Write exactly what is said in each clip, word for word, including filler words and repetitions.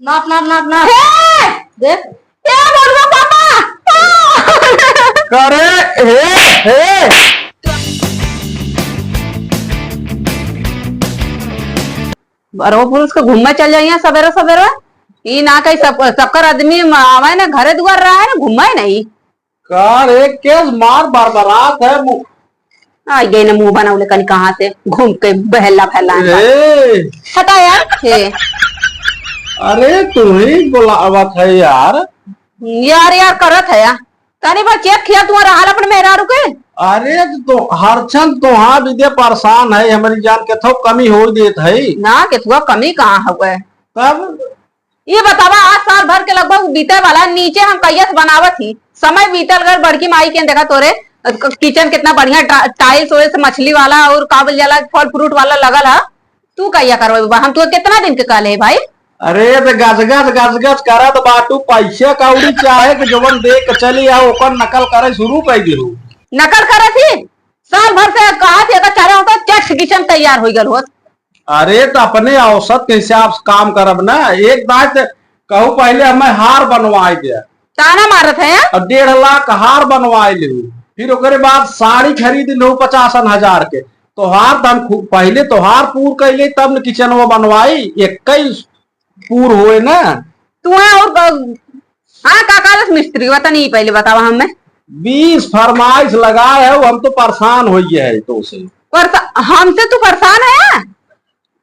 नाप, नाप, नाप, नाप। हे! देख। ए, बोलुआ पापा! करे, हे, हे! अरे वो पुरुष के घूमने चल जाइए सबेरे सबेरे। ई ना कहीं सब, सबकर आदमी म-, आवे ना, घरे दुआर रहा है ना, घूमे नहीं। का रे, केस मार बरबरात है मु- आ गई ना मुंह बनावले कनी कहाँ से, घूम के बहला फैला। ए! हटा यार, हे। अरे, तू ही बुलावत है यार। यार, यार करत है यार। तनी बार चेक किया तुम्हारा हाल अपने मेहरारू के? अरे, तो हर क्षण तोहार भी दे परेशान है, हमारी जान के थो कमी हो देत है। ना, के थो कमी कहाँ हुआ है? तब? ये बतावा, आज साल भर के लगभग बीते वाला, नीचे हम कहिया से बनावत ही, समय बीतल गए, बड़की माई के देखा तोरे, अ, क-, किचन कितना बढ़िया टा-, टाइल्स ओइल्स मछली वाला और का बोल जाला, फल फ्रूट वाला लगल है। तू कहिया करवाई बा? हम तो कितना दिन के कहले है भाई। अरे तो गजगज गजगज करत बाटू, पैसे कौड़ी चाहे कि जवन दे के चली आओ, ओकर नकल करे शुरू कर दिहू। नकल करत ही, साल भर से कहा थी, अगर चाहे होता चट किचन तैयार हो गल होत। अरे, तो अपने औसत के हिसाब से काम करब ना। एक बात कहू, पहले हमें हार बनवाए दे। ताना मारत है? और डेढ़ लाख हार बनवाए ले, फिर ओकरे बाद साड़ी खरीद लो पचासन हजार के। तोहार तो हम खू-, पहले तोहार पूर कैले, तब न किचनवा बनवाई। एक ही पूर होए ना। तू है और क-, हाँ, का कहलस मिस्त्री? बता नहीं, पहले बतावा हमें। बीस फरमाइश लगाए है, हम तो परेशान हो गए है तो से। परसा-, हमसे तू परेशान है?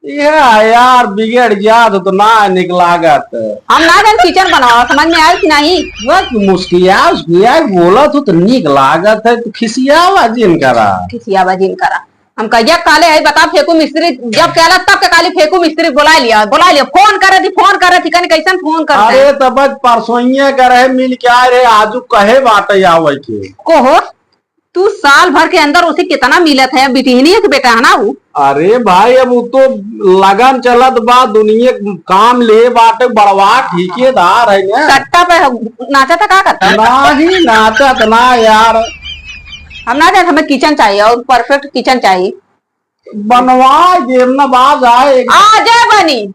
या यार, बिगड़ गया तो, तो ना निक लागत। हम ना जान किचन बनावा, समझ में आयल कि नहीं? बस मुस्किया, मुस्किया बोला तो, तो निक लागत है, तू खिसियावा जिन करा। खिसियावा जिन करा। हम कहिया काले है, बता फेंकू मिस्त्री, जब कहला तब के काली फेंकू मिस्त्री बोला लिया, बोला लिया, फोन करे थी, फोन करे थी, कहीं कैसन फोन करते अरे हैं? तब परसोइये करे मिल के आए रहे, आजू कहे बाटे आवे के। को हो? तू साल भर के अंदर उसे कितना मिलत है, बिटिहनी के बेटा है ना वो? अरे भाई, अब वो तो लगन चलत बा, दुनिया काम ले बाटे, बड़वा ठेकेदार है ना। सट्टा पे नाचा था, का करता? नाही, नाचा तो ना यार। हम ना जाए, हमें किचन चाहिए और परफेक्ट किचन चाहिए। बनवा देम ना, बाज आए। आजे बनी।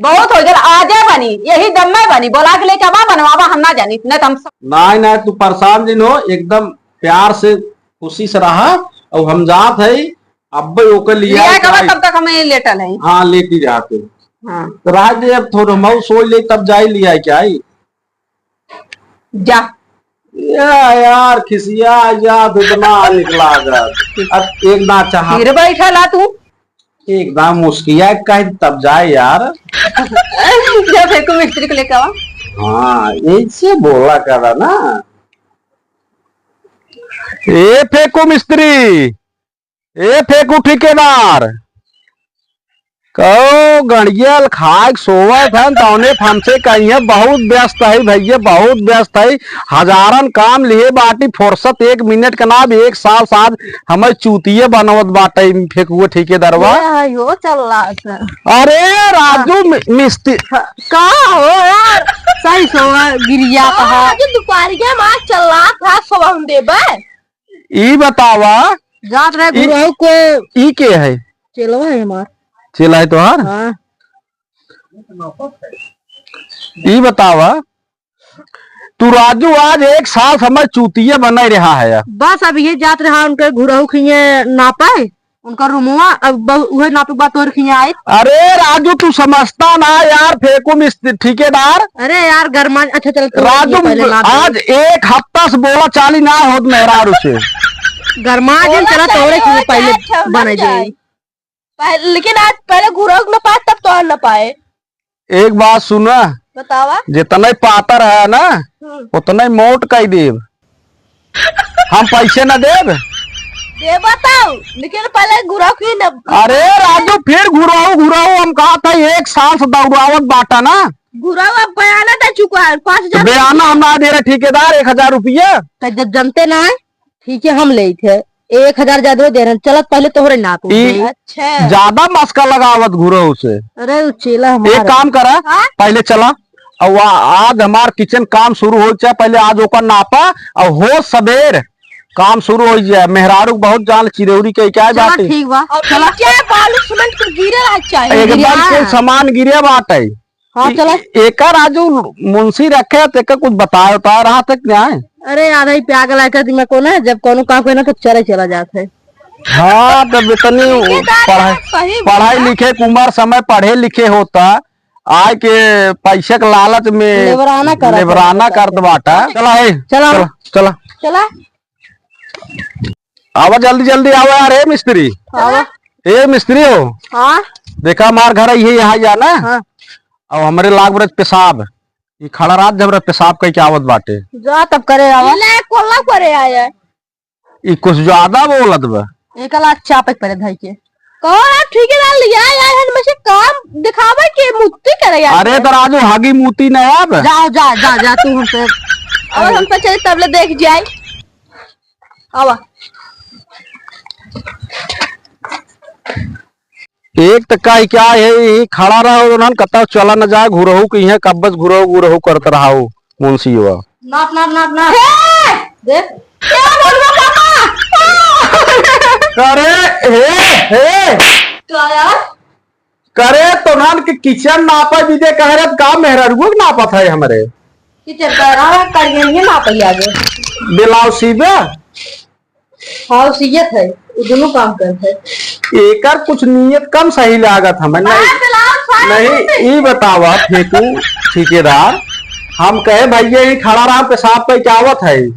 बहुत हो गया, आजे बनी, यही दम में बनी, बोला के लेके आवा, बनवावा, हम ना जानी, नहीं तो हम सब नाय, नाय, तू परेशान जिन हो, एकदम प्यार से, खुशी से रहा। और हम जात है, अब्बे ओके लिया लिया के आवा, आई। तब तक हमें लेटल है। हाँ, लेटी रहा तू। हाँ। तो राज दे, अब थोड़ा मऊ सोच ले, तब जाई लिया के आई। जा। या यार, खिसिया या दुगना निकला जा। अब एक ना चाहा। फिर बैठा ला तू। एकदम मुस्किया कह तब जाए यार। जा फेंकू मिस्त्री को लेके आवा। हाँ, ऐसे बोला करा ना। ए फेंकू मिस्त्री, ए फेंकू ठेकेदार, कहो गड़ियल खाए सोवत हन, तौने हमसे कहिए बहुत व्यस्त है भैया, बहुत व्यस्त है, हजारन काम लिए बाटी, फुर्सत एक मिनट के ना, अब एक साल साथ हमें चूतिए बनवत बाटे फेंकुए ठेकेदारवा। ये है हो चल रहा है। अरे राजू मि-, मिस्त्री। का हो यार, सही सोवा गिरिया कहा। आज दुपहरिया में चल रहा था, सोवा हम देबे। ई बतावा, जात रहे ई, घुरहु को। ई के है? चेलवा है हमार। चेला है तोहार? हाँ। ई बतावा, तू राजू आज एक साल समय चूतिया बने रहा है। बस अब ये जात रहा उनके घुरहु खिए नापे, उनका रूमवा अब बहु-, उहे नापे के बाद तोर खिए आए। अरे राजू, तू समझता ना यार, फेंकू मिस्त्री ठेकेदार। अरे यार, गरमा, अच्छा चल, तू राजू, ये पहले नाप दे। आज एक हफ्ता से बोला चाली ना होत मेहरारू से। गरमा जिन, बोला चला तोरे चाली खिए हो पहले चाहे अच्छा हो बने ना जाए। जाए। पहले, लेकिन आज पहले घुरहु न पाए, तब तो न पाए। एक बात सुना, बतावा। जितने पातर है ना, हम्म। उतने मोट कई देब। हम पैसे न देब। देबा तब, लेकिन पहले घुरहु की न। अरे राजू, फिर घुरहु, घुरहु, हम कहा था एक साल से दौड़ावत बाटा ना। घुरहु अब बयाना दे चुका है, पाँच हजार तो बयाना हम ना दे रहे ठेकेदार, एक हजार रुपया। तो जब जनते ना है, ठीक है, हम लेत है, एक हजार ज्यादा दे रहे हैं। चलत पहले तोहरे नाप ई दे। अच्छा। ज्यादा मस्का लगावत घुरहु से। अरे, उ चेला हमार एक है। काम करा, हाँ? पहले चला, और वा-, आज हमार किचन काम शुरू हो चाहे, पहले आज ओकर नापा, और हो सबेर काम शुरू हो जाए। मेहरारू बहुत जान चिरौरी के क्या चला, बाटे। ठीक बा। और चला। नीचे बालू सीमेंट कुल गिरे रहा चाहिए। एकदम गिरा। कुल सामान गिरे बाटे। हाँ, ई-, चला। एकर राजू मुंशी रखे, तेके कुछ बताए, बताए रहा था कि नहीं? अरे यार, ही प्याग लायक दिमाग को ना, जब कोनो काम करे ना, तो चले चला जात है। हाँ, तब इतनी ठीक है, दादा, पढ़ाई, सही बात पढ़ाई है। लिखे के उम्र समय पढ़े लिखे होता, आय के पैसे के लालच में लेबराना करत लेबराना बाटा। करत बाटा। चला, ए, चला। चला, चला। चला। आवा, जल्दी, जल्दी आवा यार, ए मिस्त्री। आवा। ए मिस्त्री हो। हाँ। देखा, हमार घर यही यहाँ या ना। हाँ। अब हमरे लाग बरत पेशाब, ई खड़ा रात जब पेशाब कई के आवत बाटे। जा तब करे आवा। ले, कोल्ला करे आया। ई कुछ ज्यादा बोलत बा। एकला चापे के पड़े धई के। कौन आप ठेकेदार लिया यार, हम में से काम दिखावे के मुत्ती करे यार। अरे तो राजू, हागी मुत्ती ना आब। जाओ, जा, जा, जा, तू हमसे। और हम पे चले तब ले देख जाए। आवा। एक त का ही क्या है, यही खड़ा रहो, उन्हन कतौ चला न जाए, घुरहु कहीं है, कब्बस घुरहु, घुरहु करत रहो, मुंशी हुआ। नाप, नाप, नाप, नाप। हे! देख। क्या बोल रहा पापा? करे, हे, हे। क्या यार? करे, तोहन के किचन नापे बिदे कह रहे, का मेहरारुओ के नापत है हमरे? किचन का रहा, करिए नहीं नापे आगे। ब्लाउज सीबे? हाँ, सीयत है, वो दोनों काम करत है। एकर कुछ नीयत कम सही लागत हमें। नहीं, हाँ, ब्लाउज सारा नहीं, सीते। ई बतावा, फेंकू ठेकेदार, हम कहे भैया ही खड़ा रहा, पेशाब पे क्या आवत है?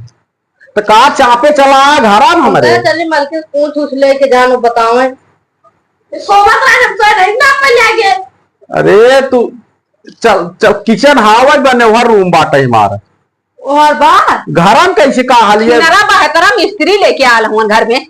तो का चापे चला घरा में हमरे? पता चली मलकिन पूछ उछ लेके जानो बतावे। सोमत रात हम सोए रही ना अपन आगे। अरे तू चल, चल, किचन हावज बने, वह रूम बाटे हमारा। और बा? घर में कैसे का हाल ये? मेरा बहतरा मिस्त्री लेके आल हुआ घर में।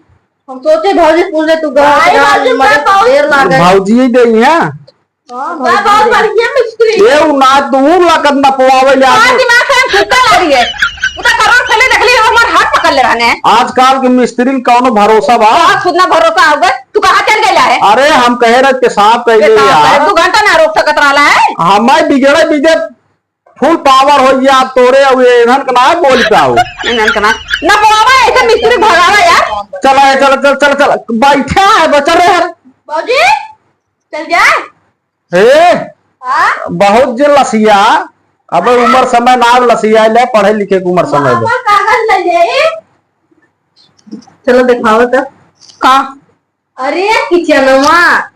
हम सोचे भौजी पूछ ले तू घर भाई, के भौजी मदद का बहुत देर लागे। भौजी ही देई है। हाँ, बहुत बढ़िया मिस्त्री। ए, उ ना दूर लकत ना पवावे ले हाँ, आगे। दिमाग से हम छुट्टा ला रही है। उ तो करोड़ पहले देख लिए, हमार हाथ पकड़ ले रहने। आजकल के मिस्त्री कौनो भरोसा बा? हाँ, खुद ना भरोसा होगा। तू कहाँ चल गया है? अरे, हम कहे रहे पेशाब कैले पेशाब यार। करे, दू घंटा ना रोक सकत रहला है। हमारे बिगड़े बिगड़े फुल पावर हो गया तोरे, अब ये इन्हन के ना बोल पाओ। इन्हन के ना, ना बोलावा, ऐसे मिस्त्री भगावा यार। चला, चला, चल, चल, चल, बैठा है, बचा रहे यार। बाबूजी, चल जाए। हे, हाँ? बहुत जे लसिया, अब उम्र समय ना लसिया ले, पढ़े लिखे के उम्र समय ले। कागज ले ले। चलो दिखाओ तो। का? अरे किचनवा।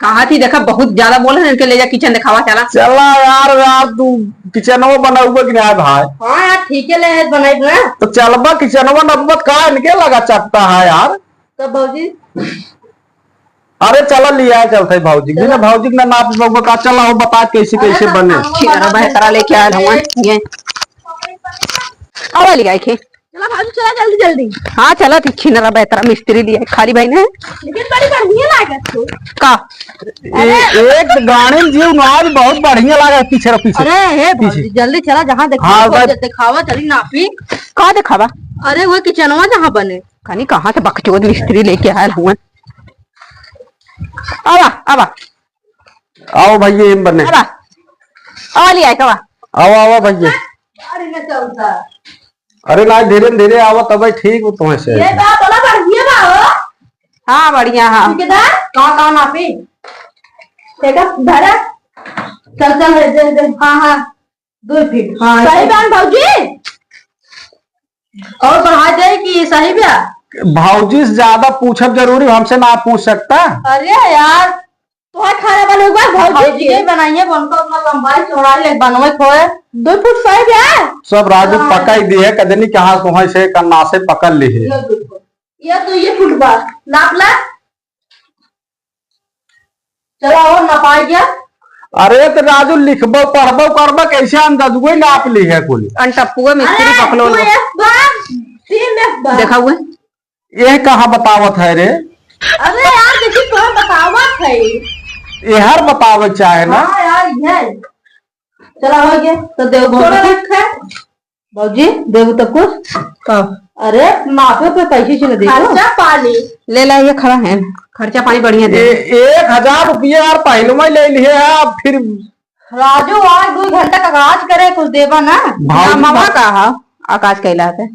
कहा थी, देखा, बहुत ज्यादा बोले हैं, इनके ले जा किचन दिखावा, चला। चला यार, यार, तू किचनवा बनाऊबे कि नहीं भाई? हाँ यार, ठीक है, ले बनाई ना। तो चलबा किचनवा नपबत का, इनके लगा चपटा है यार। तो भौजी? अरे चला, लिया चलते भौजी। चला। बिना भौजी के ना नाप पाऊंगा का, चला हो, बता कैसे, अरे कैसे तो बने। खाना छिनरा बनाओ, बेहतरा लेके आयल हूँ, ये। आवा लिया के। चला भाभी, चला जल्दी जल्दी। हाँ, चला थी, छिनरा बेहतरा मिस्त्री लिया, खाली भाई ने। लेकिन बड़ी बढ़िया लागत हो। का? ए-, एक गाड़ी में जीव नाच बहुत बढ़िया लागत, पीछे रहो, पीछे। अरे हे पीछे। भौजी, जल्दी चला, जहाँ देखा हाँ, वो भाई। दे-, दिखावा चली नापी। का दिखावा? अरे वो किचनवा जहाँ बने। कनी कहाँ से बकचोद मिस्त्री लेके आयल हुए। आवा, आवा। आओ भैया, एम बने। आवा। आवा लिया, आवा। आओ, आओ भैया। अरे ना चलता। अरे ना, धीरे धीरे आवा, तब ठीक हो तुम्हें से। ये बा, बोला बढ़िया बा हो। हाँ, बढ़िया, हाँ। ठेकेदार, कहाँ, कहाँ नापी? देखा, धरा। चल, चल, दे, दे, दे। हाँ, हाँ। दो फीट। हाँ, सही ऐसे। बात भौजी? और बढ़ा दे कि सही बा? भौजी से ज्यादा पूछब जरूरी, हमसे ना पूछ सकता। अरे यार, तोहार खाना बने हुआ भौजी भौजी के? के बनाइए, उनको अपना लंबाई चौड़ाई ले बनवे खोए। दो फुट सही बा? सब राजू हाँ। पकाई दिए, कजनी के हाथ वहीं से कन्ना से पकड़ ली है। ये दो फुट। ये तो ये फुट बा, नाप ला। चला और नपाई गया। अरे तो राजू, लिखबो पढ़बो करबो कैसे, अंदाजुए नाप ली है कुल। अनटप्पुआ मिस्त्री अरे, पकलो दो लो। F बा, तीन F बा। देखा हुआ? ये कहाँ बतावत है रे? अरे यार, देखी कहाँ बतावत है। ये हर बतावे चाहे ना। हाँ यार, ये। चला हो गया, तो देव थोड़ा भौजी। रखा है। भौजी, देबू तब कुछ? का? अरे, नापे पे पैसे से न देबू। खर्चा पानी। ले ला, ये खड़ा है। खर्चा पानी बढ़िया दे। ए-, एक हजार रुपया यार पहले में ले लिए है, अब फिर राजू, आज दो घंटा का काज करे, कुछ देबा ना? भाव ना, मामा का हा, आकाश कैला है।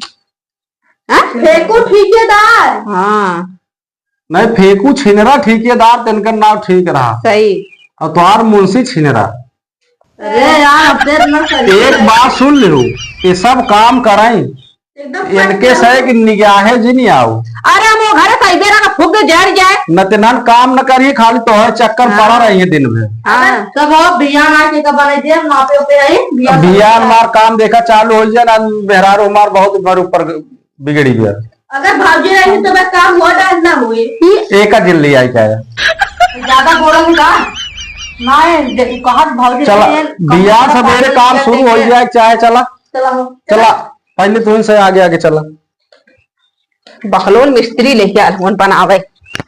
हाँ? फेंकू ठेकेदार। हाँ। नहीं, फेंकू छिनरा ठेकेदार, तिनकर नाव ठीक रहा। सही। और तोहार मुंशी छिनरा। अरे यार, अब देर न करी। एक बात सुन लियो, ये सब काम कराई, एकदम इनके सही कि निगाहे जी नहीं आओ। अरे हम वो घरे से इधर आके फूक दे, जर जाए। न ते नन काम न करिए, खाली तोहर चक्कर हाँ। पड़ा रही है दिन भर। हाँ। तब हो बियान आके का बनाई दे, नापे पे आई, बियान बियान मार काम देखा चालू हो जाए ना, मेहरारू हमार बहुत बार ऊपर बिगड़ी गया। अगर भौजी रही तो बस काम हुआ डाल ना हुए। एका जिन ले आई का है? ज्यादा बोलन का? नहीं, देखो, कहा भौजी चला, नहीं है, बियाह कम से सवेरे कम काम नहीं शुरू हो है। जाए, चाहे चला। चला हो। चला, पहले तू इनसे आगे आगे चला। बकलोल मिस्त्री लेके आल हुन बनावे।